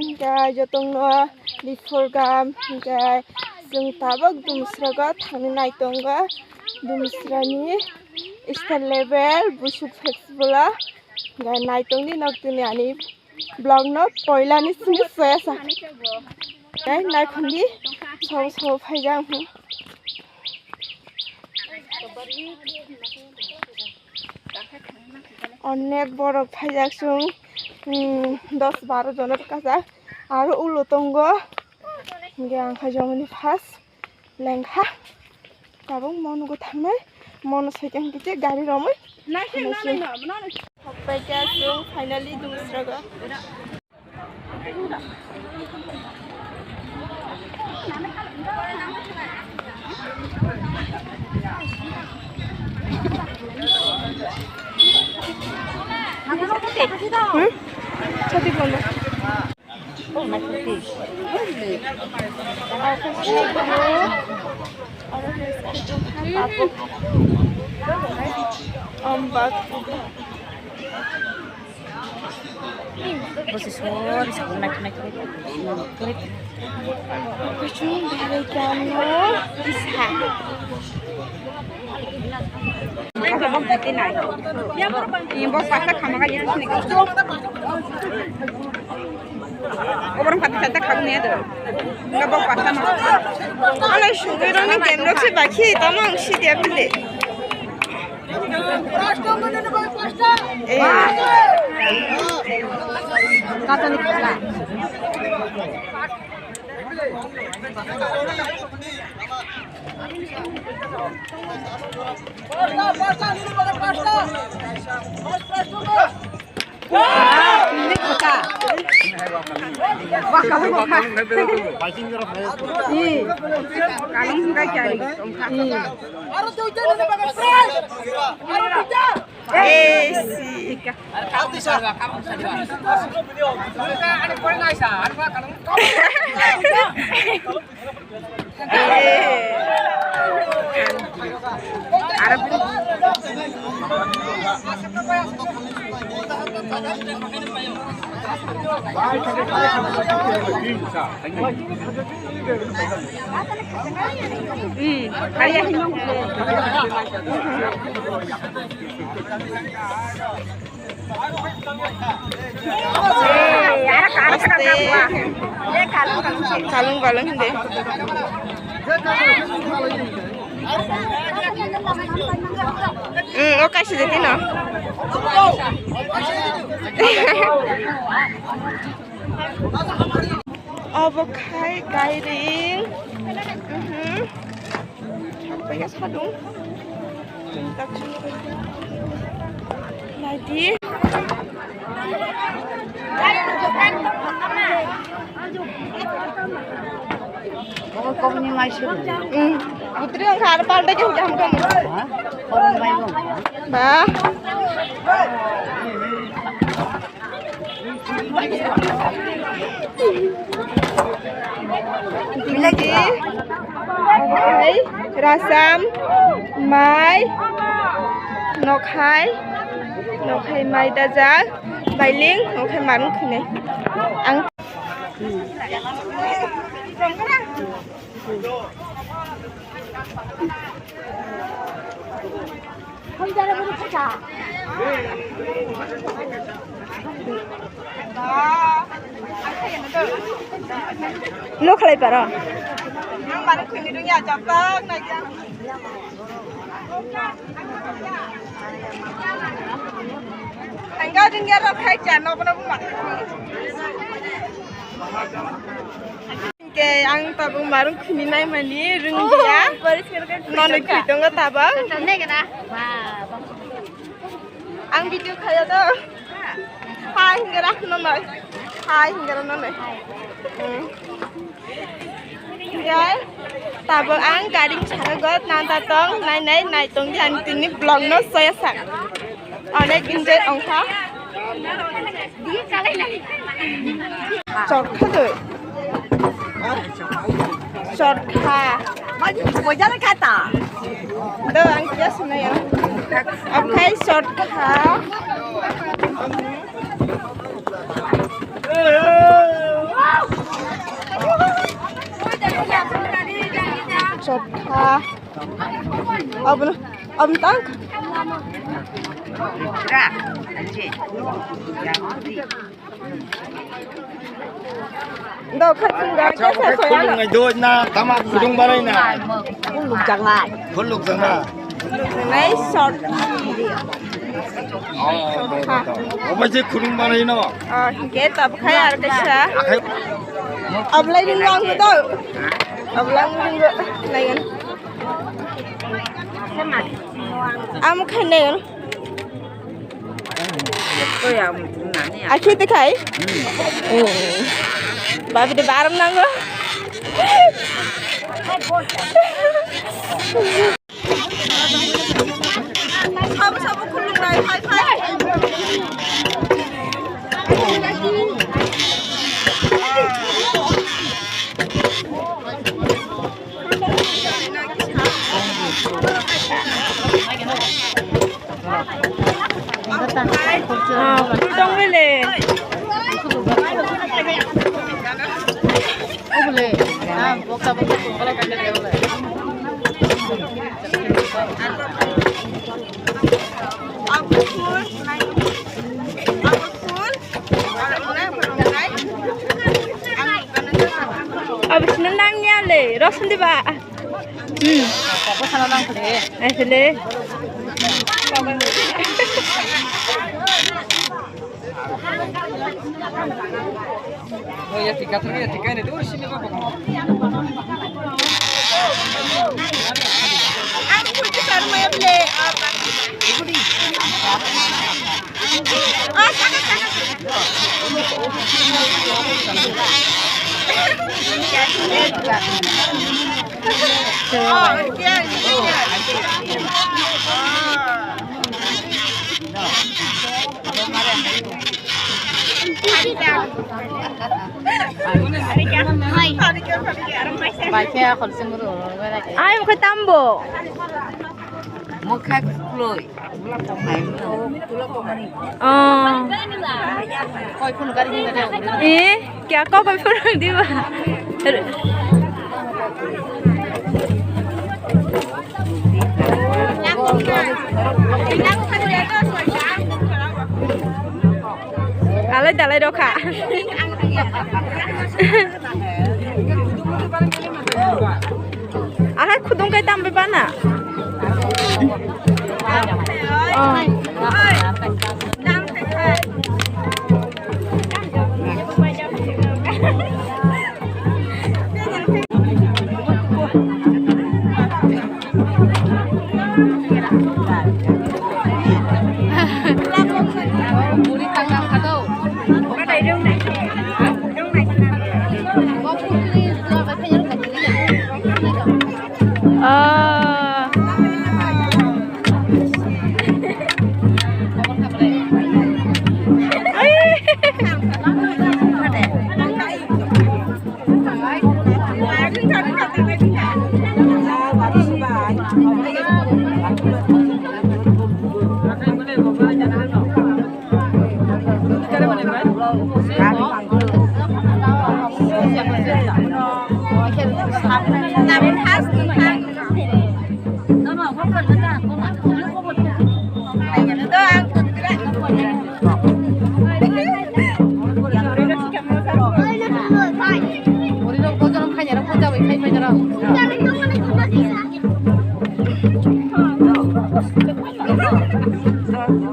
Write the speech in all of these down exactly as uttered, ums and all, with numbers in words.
Hingke jotongno biphurgam, hingke chwng tabok Dumsrago thangwi naitongo. Dumsrani state level Busu Festival o hingke naitongdi nok tini ani vlog no poilani simi soyasa. Nai, naikhungdi, sabo, sabo phaijak. Onek borok phaijak chwng, hmm, dos baro jon kajak. Aro ulo tongo. Hingke ang khaijamani first lengkha. Tabuk mo nugo thangnai. Mono soikang kiti gari romwi. Hokpaikha chwng finally Dumsrago. Hmm? Chati kono. Bwswk sori sabo naithok naithok. Kuchung bwrwi kamo kisa. Bo pasta khama kha jini sini. Oborong pati pati khak ne do. Nga bo pasta ma. Ala sugwi roni game rok se bakhi tamo ang si dia pili. Eh. Katani kala. Ini kota. Wah, kamu kok. Ih. Kalung sudah cari. Ih. Eh, si. Kalung balung hindi. Hmm, oke, sudah tino. Obo khai gairing. Mhm. Sampaiya sadung. Naidi. Hmm. Putri ang khar palta ke hujam kamu. Ba. Bilai, rasam, mai, nokhai, nokhai mai dajak, bailing, nokhai marung khwinai. Ang Lo khalai paro. Ang gajin gero khai cha no bono buma. Ke ang tabuk marung khini nai mani rwngya. Nono khwi tongo tabuk. Ang video khaya do. Hai hingera nono. Hai hingera nono. Guys, tabuk ang gari saka got nang ta tong nai nai nai tong di ang tini vlog no soya sak. Onek enjoy ongkha. Chorkha doi. Chorkha. Bojar kata. Do ang kya sunai ya. Okhai chorkha. Ah. Abang, abang tang. Dok khat sung ga. Acha, kesa oke, soya khulung na. Ngai doi na, tama khulung barai na. Khulung jangai. Khulung janga. Nai short. Oh, doi, doi, doi. Obai je khulung barai no. Oh, hingke tab khai ar kaisa. Akhai. Ablai ring lang do. Ablai ring do. Nayan. Am khai nayan. Akhi te khai. Babi de baram nango. Sabu sabu khulumnai phai phai. Abisini nangya le, rosndi ba. Hmm. Asli. Ai, wngkha tambo. Mokha kwlwi. Oh. Eh, kya kok koi phone diba? Alai dalai rokha. Ahai khudung kai tambai bana. Oh. Ah.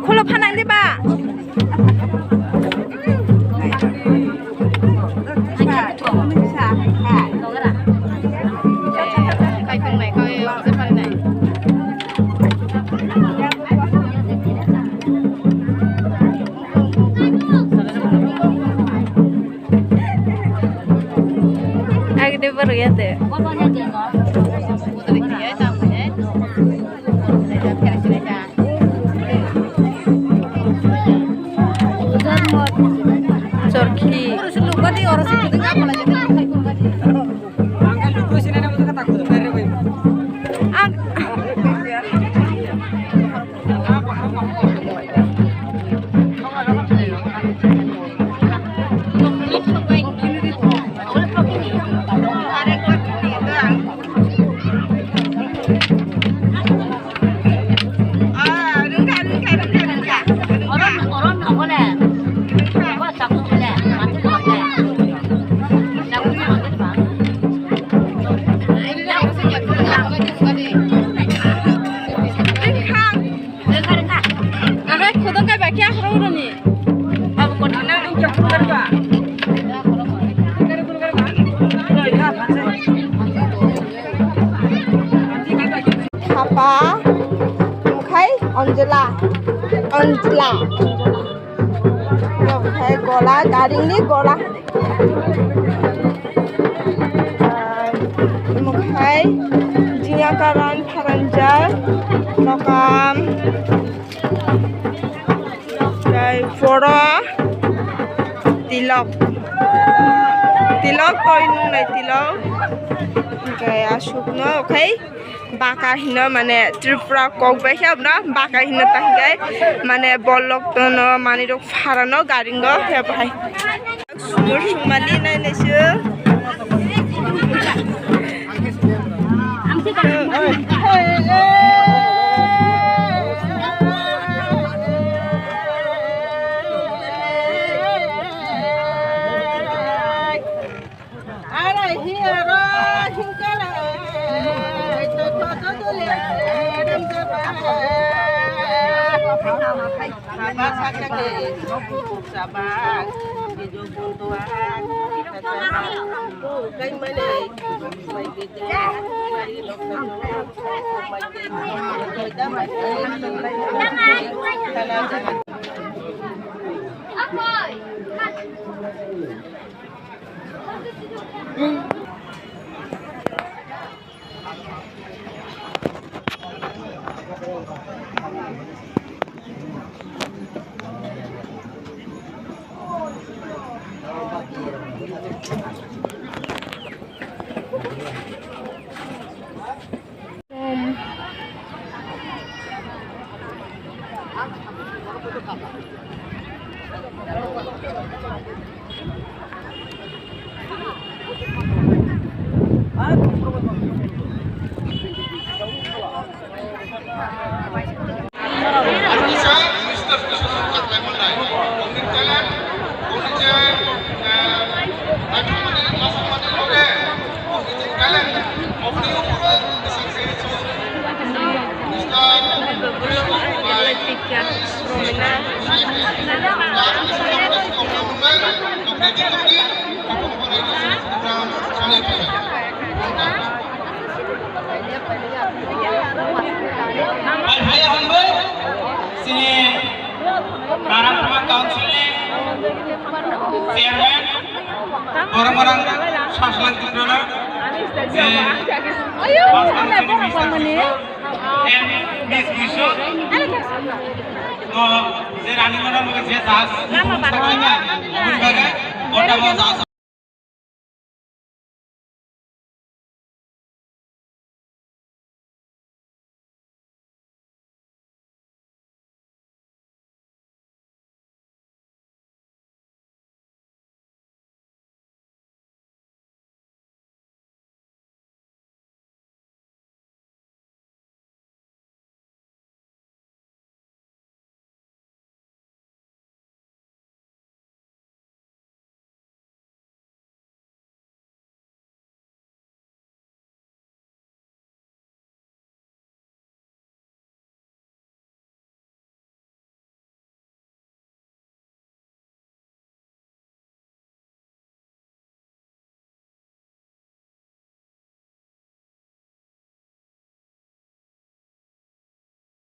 Kholo phanang de ba. Agde baru ya te. Chorkhi. Ang Anjla. Okhai gola, garingni gola. Okhai jingya karan pharanjak lokam. Okhai poro tilok. Tilok toi nungnai tilok. Okhai asukno okhai. Baka hino mane Tripura kok bai khe abna baka hino ta hingke mane bolok tono manwi rok pharano garingo he bahai. Sumur sumani nai nai se. Ara hiya ro hinkala, to to to to le, dam dam ba. Haba sakya ke, saba, ke jo buntua, kai mane, mai ke te, mai lok, mai ke, mai ke, mai ke, mai ke. Hai, hai, hambai. Sini Karangtama Council ni Chairman, borok borok saslang tongrok, je Pastor Sini Mister Kusu, M Miss Kusu, to je running order je jas, saklang ya, oboni bagwi, kota bo jas.